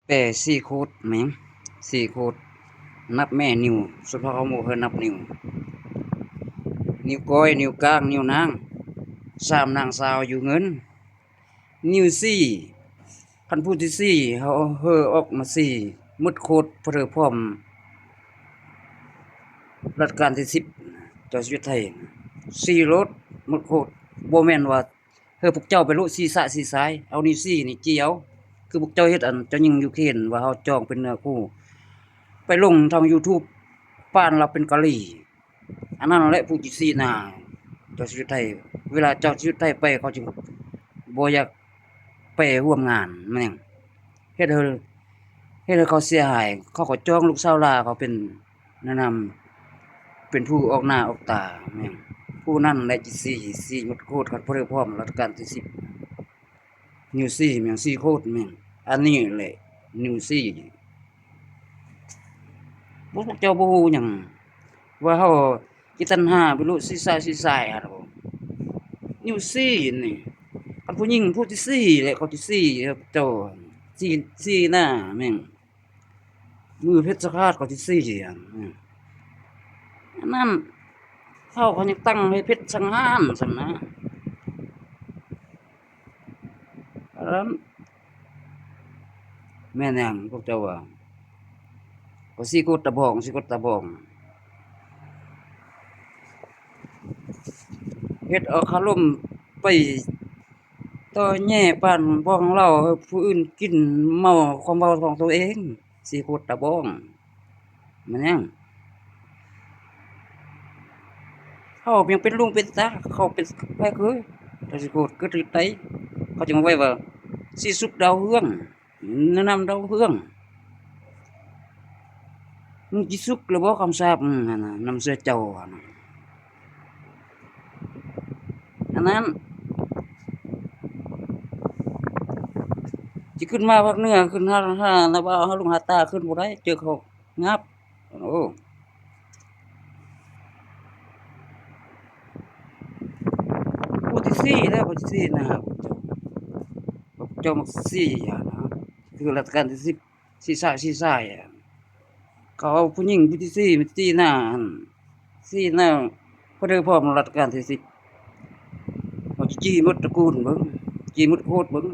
ແປສີ່ໂຄດແມ່ນຫຍັງ? ສີ່ໂຄດ ນັບແມ່ນິ້ວ ສຸດທ້າຍເຮົາບໍ່ເຄີຍນັບນິ້ວ ນິ້ວກ້ອຍ ນິ້ວກາງ ນິ້ວນາງ ສາມນາງສາວຢູ່ເງິນ ນິ້ວສີ່ ຄັນຜູ້ທີສີ່ ເຮົາເຮີອອກມາສີ່ ໝົດໂຄດ ເພີ້ພ້ອມລັດການທີສິບ ເຈົ້າຊີວິດໄທ ສີ່ໂລດ ໝົດໂຄດ ບໍ່ແມ່ນວ່າ ເຮີພວກເຈົ້າໄປໂລະຊີ້ຊ້າຊີ້ຊາຍ ເອົານິ້ວຊີ້ນີ້ຈີ່ເອົາ ຄືພວກເຈົ້າເຮັດ ອັນເຈົ້າຍິງຢູ່ເຂດ ວ່າເຮົາຈອງເປັນເນື້ອຄູ່ ໄປລົງທາງຢູທູບ ປານລາວເປັນກາຫຼີ ອັນນັ້ນແຫຼະຜູ້ຈີ່ຊີ້ໜ້າເຈົ້າຊີວິດໄທ ເວລາເຈົ້າຊີວິດໄທໄປ ເຂົາຈຶ່ງບໍ່ຢາກໄປຮ່ວມງານ ແມ່ນຫຍັງ ເຮັດໃຫ້ ເຮັດໃຫ້ເຂົາເສຍຫາຍ ເຂົາກໍຈອງລູກສາວຫຼ້າເຂົາເປັນ ແນະນຳເປັນຜູ້ອອກໜ້າອອກຕາແມ່ນ ຜູ້ນັ້ນແຫຼະຈີ່ຊີ້ ຊີ້ໝົດໂຄດ ຄັນບໍ່ໄດ້ພ້ອມລັດການທີສິບ ນິ້ວຊີ້ແມ່ນ ຊີ້ໂຄດແມ່ນ ອັນນີ້ແຫຼະນິ້ວຊີ້ ພວກເຈົ້າບໍ່ຮູ້ຫຍັງ ວ່າເຮົາຂີ້ຕັນຫາໄປໂລະຊີ້ຊ້າຊີ້ຊາຍ ນິ້ວຊີ້ນີ້ ຄັນຜູ້ຍິງຜູ້ທີສີ່ແຫຼະ ເຂົາທີສີ່ ເຈົ້າຊີ້ ຊີ້ໜ້າແມ່ນ ມືເພັດສະຄາດເຂົາຊິຊີ້ອັນ ອັນນັ້ນ ເຂົາ ເຂົາຍັງຕັ້ງໃຫ້ເພັດສັງຫານຊັ້ນນະ ອັນນັ້ນ ແມ່ນຫຍັງພວກເຈົ້າວ່າ ກໍຊີ້ກົດຕາບອງ ຊີ້ກົດຕາບອງ ເຮັດເອົາຄາລົມໄປ ຕໍ່ແຍ່ປານບອງເຫຼົ້າໃຫ້ຜູ້ອື່ນກິນເມົາຄວາມເວົ້າຂອງໂຕເອງ ຊີ້ກົດຕາບອງ ແມ່ນຫຍັງ? ເຮົາຍັງເປັນລຸງເປັນຕາ ເຂົາເປັນໃຜເຄີຍ ເຈົ້າຊິໂກດເກີດຢູ່ໃດ ເຂົາຈຶ່ງໄວ້ວ່າ ຊີ້ສຸກດາວເຮືອງ ແນະນຳດາວເຮືອງ ມຶງຊິສຸກແລ້ວບໍ່ຄຳສາບມຶງຫັ້ນນະ ນຳເຊື້ອເຈົ້າຫັ້ນນະ ອັນນັ້ນ ຊິຂຶ້ນມາພາກເໜືອ ຂຶ້ນຫາ ຫານາບາວ ຫາລຸງຫາຕາ ຂຶ້ນບໍ່ໄດ້ ເຈີເຂົາຫຍັບ ໂອ້ ຜູ້ທີສີ່ແລ້ວ ຜູ້ທີສີ່ນະ ເຈົ້າມັກຊີ້ຫັ້ນນະ ຄືລັດການທີສິບ ຊີ້ຊ້າຊີ້ຊາຍ ເຂົາເອົາຜູ້ຍິງຜູ້ທີສີ່ມາຊີ້ໜ້າຫັ້ນ ຊີ້ໜ້າ ເພິ່ນໄດ້ພ້ອມລັດການທີສິບ ເຮົາຈີ່ໝົດຕະກູນເບິ່ງ ຈີ່ໝົດໂຄດເບິ່ງ